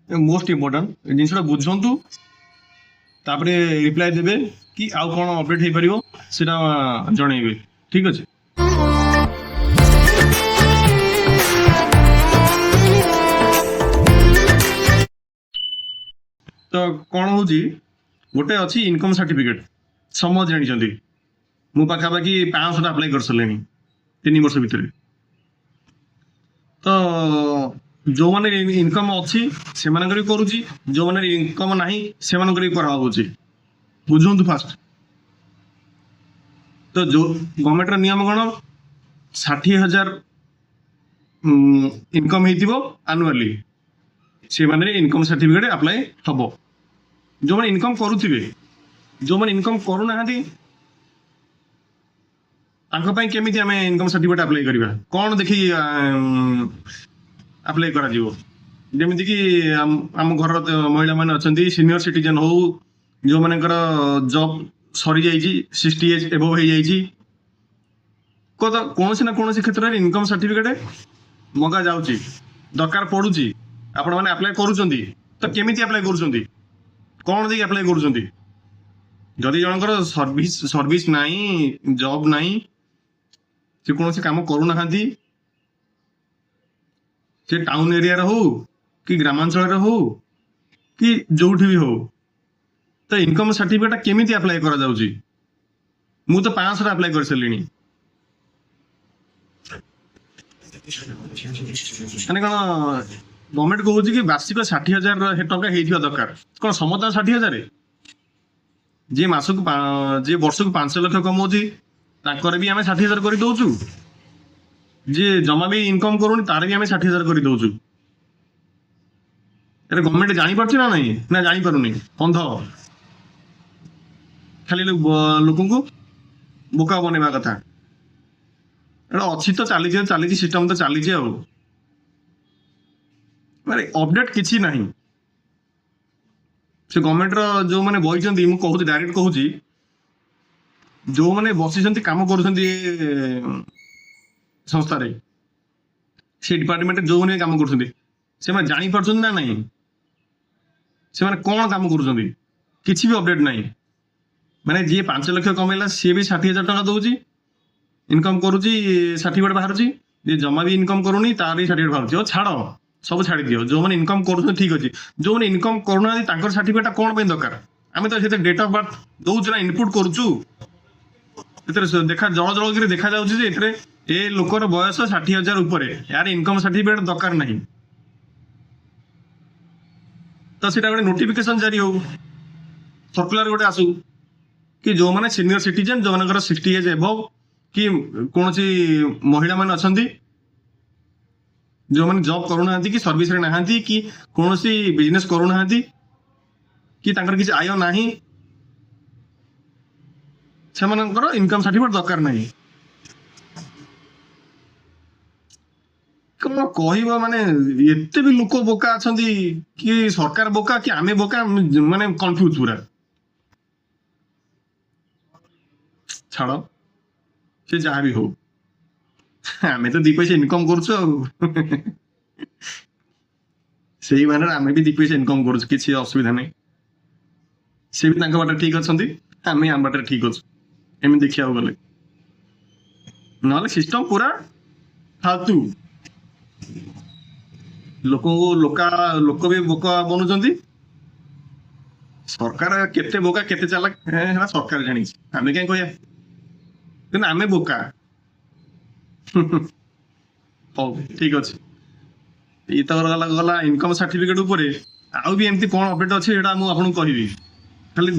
Most important ଏ ଜିନିଷଟା ବୁଝନ୍ତୁ, ତାପରେ ରିପ୍ଲାଏ ଦେବେ କି ଆଉ କ'ଣ ଅପଡେଟ୍ ହେଇପାରିବ ସେଇଟା ଜଣେଇବେ। ଠିକ୍ ଅଛି। ତ କ'ଣ ହେଉଛି, ଗୋଟେ ଅଛି ଇନକମ୍ ସାର୍ଟିଫିକେଟ୍, ସମସ୍ତେ ଜାଣିଛନ୍ତି। ମୁଁ ପାଖାପାଖି 500ଟା ଆପ୍ଲାଏ କରିସାରିଲିଣି 3 ବର୍ଷ ଭିତରେ। ତ ଯେଉଁମାନେ ଇନକମ୍ ଅଛି ସେମାନଙ୍କର ବି କରୁଛି, ଯେଉଁମାନେ ଇନକମ୍ ନାହିଁ ସେମାନଙ୍କର ବି କରାହେଉଛି। ବୁଝନ୍ତୁ ଫାଷ୍ଟ। ତ ଯୋଉ ଗଭର୍ଣ୍ଣମେଣ୍ଟର ନିୟମ କ'ଣ, 60,000 ଇନକମ୍ ହେଇଥିବ ଆନୁଆଲି, ସେମାନେ ଇନକମ୍ ସାର୍ଟିଫିକେଟ୍ ଆପ୍ଲାଏ ହବ, ଯେଉଁମାନେ ଇନକମ୍ କରୁଥିବେ। ଯେଉଁମାନେ ଇନକମ୍ କରୁନାହାନ୍ତି, ତାଙ୍କ ପାଇଁ କେମିତି ଆମେ ଇନକମ୍ ସାର୍ଟିଫିକେଟ୍ ଆପ୍ଲାଏ କରିବା? କ'ଣ ଦେଖି ଆପ୍ଲାଏ କରାଯିବ? ଯେମିତିକି ଆମ ଘରର ମହିଳାମାନେ ଅଛନ୍ତି, ସିନିୟର ସିଟିଜେନ୍ ହଉ, ଯେଉଁମାନଙ୍କର ଜବ୍ ସରିଯାଇଛି, 60 ଏଜ୍ ଏବଭ୍ ହେଇଯାଇଛି, ତ କୌଣସି ନା କୌଣସି କ୍ଷେତ୍ରରେ ଇନକମ୍ ସାର୍ଟିଫିକେଟ୍ ମଗା ଯାଉଛି, ଦରକାର ପଡୁଛି। ଆପଣମାନେ ଆପ୍ଲାଏ କରୁଛନ୍ତି ତ କେମିତି ଆପ୍ଲାଏ କରୁଛନ୍ତି? କ'ଣ ଦେଇକି ଆପ୍ଲାଏ କରୁଛନ୍ତି? ଯଦି ଜଣଙ୍କର ସର୍ଭିସ ନାହିଁ, ଜବ୍ ନାହିଁ, ସେ କୌଣସି କାମ କରୁନାହାନ୍ତି, ସେ ଟାଉନ ଏରିଆରେ ହଉ କି ଗ୍ରାମାଞ୍ଚଳରେ ହଉ କି ଯୋଉଠି ବି ହଉ, ତ ଇନକମ୍ ସାର୍ଟିଫିକେଟ୍ କେମିତି ଆପ୍ଲାଏ କରାଯାଉଛି? ମୁଁ ତ 500ଟା ଆପ୍ଲାଏ କରିସାରିଲିଣି। ମାନେ କ'ଣ ଗଭର୍ଣ୍ଣମେଣ୍ଟ କହୁଛି କି ବାର୍ଷିକ 60,000 ଟଙ୍କା ହେଇଥିବା ଦରକାର। କ'ଣ ସମସ୍ତଙ୍କ 60,000? ଯିଏ ମାସକୁ, ଯିଏ ବର୍ଷକୁ 5 ଲକ୍ଷ କମାଉଛି, ତାଙ୍କର ବି ଆମେ 60,000 କରିଦଉଛୁ। ଯିଏ ଜମା ବି ଇନକମ୍ କରୁନି, ତାର ବି ଆମେ 60,000 କରିଦଉଛୁ। ଏଟା ଗଭର୍ଣ୍ଣମେଣ୍ଟ ଜାଣିପାରୁଛି ନା ନାହିଁ, ନା ଜାଣିପାରୁନି? ଅନ୍ଧ, ଖାଲି ଲୋକଙ୍କୁ ବୋକା ବନେଇବା କଥା। ଏଟା ଅଛି ତ ଚାଲିଛି, ଚାଲିଛି, ସିଷ୍ଟମ ତ ଚାଲିଛି। ଆଉ ମାନେ ଅପଡେଟ୍ କିଛି ନାହିଁ। ସେ ଗଭର୍ଣ୍ଣମେଣ୍ଟର ଯୋଉମାନେ ବଇଛନ୍ତି, ମୁଁ କହୁଛି, ଡାଇରେକ୍ଟ କହୁଛି, ଯୋଉମାନେ ବସିଛନ୍ତି, କାମ କରୁଛନ୍ତି ଏ ସଂସ୍ଥାରେ, ସେ ଡିପାର୍ଟମେଣ୍ଟରେ ଯୋଉମାନେ ବି କାମ କରୁଛନ୍ତି, ସେମାନେ ଜାଣିପାରୁଛନ୍ତି ନା ନାହିଁ ସେମାନେ କ'ଣ କାମ କରୁଛନ୍ତି? କିଛି ବି ଅପଡେଟ୍ ନାହିଁ। ମାନେ ଯିଏ 5 ଲକ୍ଷ କମେଇଲା, ସିଏ ବି 60,000 ଟଙ୍କା ଦଉଛି, ଇନକମ୍ କରୁଛି, ସାର୍ଟିଫିକେଟ୍ ବାହାରୁଛି। ଯିଏ ଜମା ବି ଇନକମ୍ କରୁନି, ତାର ବି ସାର୍ଟିଫିକେଟ୍ ବାହାରୁଛି। ଓ ଛାଡ଼, ସବୁ ଛାଡ଼ି ଦିଅ। ଯୋଉମାନେ ଇନକମ୍ କରୁଛନ୍ତି ଠିକ୍ ଅଛି, ଯୋଉମାନେ ଇନକମ୍ କରୁନାହାନ୍ତି, ତାଙ୍କର ସାର୍ଟିଫିକେଟଟା କ'ଣ ପାଇଁ ଦରକାର? ଆମେ ତ ସେଥିରେ ଡେଟ୍ ଅଫ୍ ବାର୍ଥ ଦଉଛୁ ନା, ଇନପୁଟ୍ କରୁଛୁ। ଏଥିରେ ଦେଖା ଜଳ ଜଳ କରି ଦେଖାଯାଉଛି ଯେ ଏଥିରେ ଏ ଲୋକର ବୟସ 60,000 ଉପରେ, ଏହାର ଇନକମ୍ ସାର୍ଟିଫିକେଟ୍ ଦରକାର ନାହିଁ। ତ ସେଇଟା ଗୋଟେ ନୋଟିଫିକେସନ ଜାରି ହଉ, ସର୍କୁଲାର ଗୋଟେ ଆସୁ କି ଯୋଉମାନେ ସିନିୟର ସିଟିଜେନ୍, ଯୋଉମାନଙ୍କର 60 ଏଜ୍ ଏବଭ୍, କି କୌଣସି ମହିଳାମାନେ ଅଛନ୍ତି, ଯୋଉମାନେ ଜବ୍ କରୁନାହାନ୍ତି କି ସର୍ଭିସରେ ନାହାନ୍ତି କି କୌଣସି ବିଜନେସ୍ କରୁନାହାନ୍ତି କି ତାଙ୍କର କିଛି ଆୟ ନାହିଁ, ସେମାନଙ୍କର ଇନକମ୍ ସାର୍ଟିଫିକେଟ୍ ଦରକାର ନାହିଁ। କଣ କହିବ? ମାନେ ଏତେ ବି ଲୋକ ବୋକା ଅଛନ୍ତି କି ସରକାର ବୋକା କି ଆମେ ବୋକା, ମାନେ କନଫ୍ୟୁଜ ପୁରା। ଛାଡ଼, ସେ ଯାହା ବି ହଉ, ଆମେ ତ ଦି ପଇସା ଇନକମ୍ କରୁଛୁ। ଆଉ ସେଇ ମାନରେ ଆମେ ବି ଦି ପଇସା ଇନକମ୍ କରୁଛୁ, କିଛି ଅସୁବିଧା ନାହିଁ। ସେ ବି ତାଙ୍କ ବାଟରେ ଠିକ ଅଛନ୍ତି, ଆମେ ଆମ ବାଟରେ ଠିକ ଅଛୁ, ଏମିତି ଦେଖିବାକୁ ଗଲେ। ନହେଲେ ସିଷ୍ଟମ ପୁରା ଫାଲତୁ। ଲୋକଙ୍କୁ ଲୋକ ବି ବୋକା ବନୁଛନ୍ତି। ସରକାର କେତେ ବୋକା, କେତେ ଚାଲାକ, ସେଟା ସରକାର ଜାଣିଛି, ଆମେ କାହିଁ କହିବା? କିନ୍ତୁ ଆମେ ବୋକା। ହଉ, ଠିକ ଅଛି। ଏଇ ତ ଗଲା ଗଲା ଇନକମ୍ ସାର୍ଟିଫିକେଟ ଉପରେ। ଆଉ ବି ଏମିତି କ'ଣ ଅପଡେଟ୍ ଅଛି, ସେଇଟା ମୁଁ ଆପଣଙ୍କୁ କହିବି। ଖାଲି